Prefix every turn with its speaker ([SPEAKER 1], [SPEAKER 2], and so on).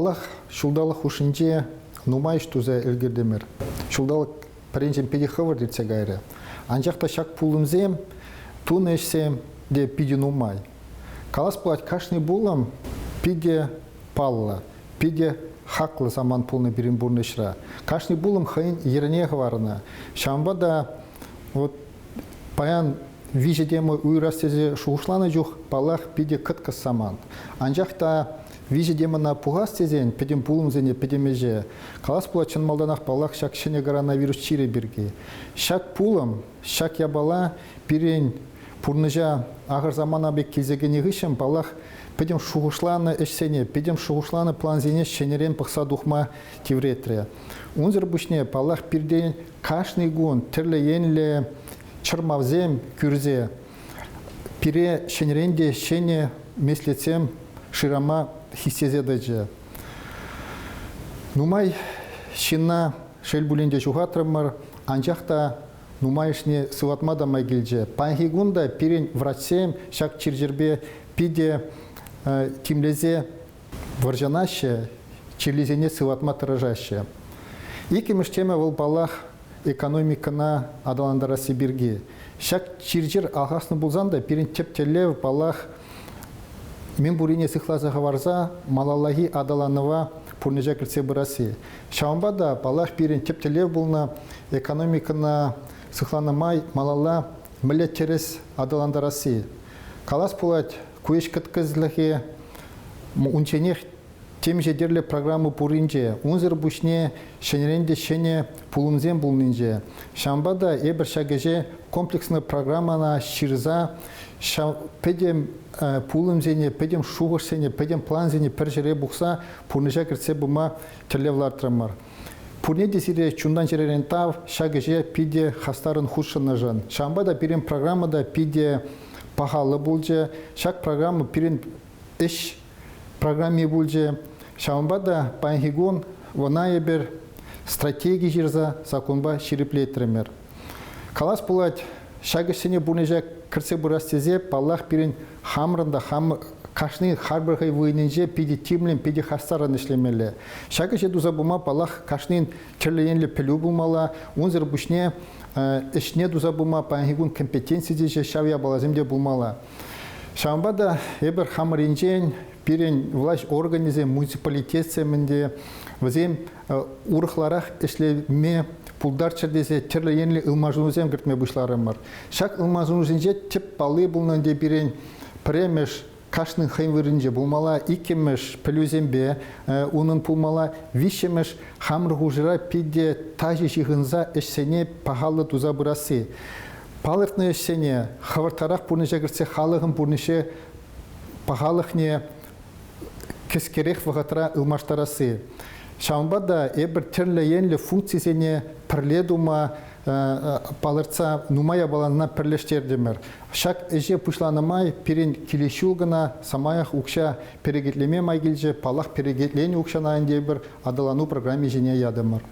[SPEAKER 1] Паллах, ҫулталӑк хушшинче нумай ӗҫ туса ӗлкӗртӗмӗр. Ҫулталӑк пӗринчен питӗ хӑвӑрт иртсе кайрӗ. Анчах та ҫак пулӑмсем, тунӑ ӗҫсем те питӗ нумай. Калас пулать, кашни пулӑм питӗ паллӑ, питӗ хаклӑ самант пулнӑ пирӗн пурнӑҫра. Кашни пулӑм хӑйӗн йӗрне хӑварнӑ. Ҫавӑнпа та вот паян виҫӗ тема уйӑрас тесе шухӑшланӑ чух, паллах, питӗ кӑткӑс самант. Анчах та виҫӗ темӑна пухас тесен пӗтӗм пулӑмсене, пӗтӗм ӗҫе, калас пулать чӑн малтанах, паллах, ҫак ҫӗнӗ коронавирус чирӗ пирки. Ҫак пулӑм, ҫак япала пирӗн пурнӑҫа ахӑр самана пек килсе кӗнӗ хыҫҫӑн, паллах, пӗтӗм шухӑшланӑ ӗҫсене, пӗтӗм шухӑшланӑ плансене ҫӗнӗрен пӑхса тухма тивретрӗ. Унсӑр пуҫне, паллах, пиртен кашни кун тӗрлӗ енлӗ чӑрмавсем кӳрсе пире ҫӗнӗрен те ҫӗнӗ меслетсем шырама хистесе тӑчӗ. Нумай ҫынна, шел пулин те, ҫухатрӑмӑр, анчах та нумайӑшне сыватма та май килчӗ. Паянхи кун та пирӗн врачсем ҫак чир-чӗрпе питӗ тимлесе вӑрҫӑнаҫҫӗ, чирлисене сыватма тӑрӑшаҫҫӗ. Иккӗмӗш тема вӑл, паллах, экономикӑна аталантарасси пирки. Ҫак чир-чӗр алхаснӑ пулсан та пирӗн тӗп тӗллев, паллах, мӗн пуррине сыхласа хӑварса малаллахи аталанӑва пурнӑҫа кӗртсе пырасси. Ҫавӑнпа та, паллах, пирӗн тӗп тӗллев пулнӑ экономикӑна сыхланӑ май малалла мӗнле тӗрӗс аталантарасси. Калас пулать, ку ӗҫ кӑткӑслӑхӗ унчченех темиҫе тӗрлӗ программа пурринче, унсӑр пуҫне ҫӗнӗрен те ҫӗнӗ пулӑмсем пулнинче. Ҫавӑнпа та эпир ҫак ӗҫе комплекслӑ программӑна ҫырса ҫав пӗтӗм пулӑмсене, пӗтӗм шухӑшсене, пӗтӗм плансене пӗр ҫӗре пухса пурнӑҫа кӗртсе пыма тӗллев лартрӑмӑр. Пурне те сире чунтан-чӗререн тав ҫак ӗҫе питӗ хастаррӑн хутшӑннӑшӑн. Ҫавӑнпа та пирӗн программа та питӗ пахаллӑ пулчӗ. Ҫак программа пирӗн ӗҫ программи пулчӗ. Ҫавӑнпа та паянхи кун ӑна эпир стратеги ҫырса саккунпа ҫирӗплетрӗмӗр. Калас пулать, ҫак ӗҫсене пурнӑҫа кӗртсе пырас тесе, паллах, пирӗн хамӑрӑн та хам кашни харпӑр хӑй вырӑнӗнче питӗ тимлӗн, питӗ хастаррӑн ӗҫлемелле. Ҫак ӗҫе туса пыма, паллах, кашнин тӗрлӗ енлӗ пӗлӳ пулмалла. Унсӑр пуҫне ӗҫне туса пыма паянхи кун компетенци теҫҫӗ, ҫав япаласем те пулмалла. Ҫавӑнпа та эпир хамӑр енчен пирӗн влаҫ органӗсем, муниципалитетсем ӗнтӗ, вӗсем урӑхларах ӗҫлеме пултарччӑр тесе тӗрлӗ енлӗ ылмашӑнусем кӗртме пуҫларӑмӑр. Ҫак ылмашӑнусенче тӗп палли пулнӑ ӗнтӗ пирӗн пӗрремӗш кашнин хӑйӗн вырӑнӗнче пулмалла, иккӗмӗш пӗлӳсемпе унӑн пулмалла, виҫҫӗмӗш хамӑр хушӑра питӗ тачӑ ҫыхӑнса ӗҫсене пахаллӑ туса пырасси. Палӑртнӑ ӗҫсене хӑвӑртрах пурнӑҫа кӗртсе халӑхӑн пурнӑҫе пахалӑхне кӗскерех вӑхӑтра ылмаштарасси. Ҫавӑнпа та эпир тӗрлӗ енлӗ функцисене пӗрле тума палӑртса нумай япалана пӗрлештертӗмӗр. Ҫак ӗҫе пуҫланӑ май пирӗн килес ҫул кӑна самаях укҫа перекетлеме май килчӗ. Паллах, перекетленӗ укҫана ӗнтӗ эпир аталану программи ҫине ятӑмӑр.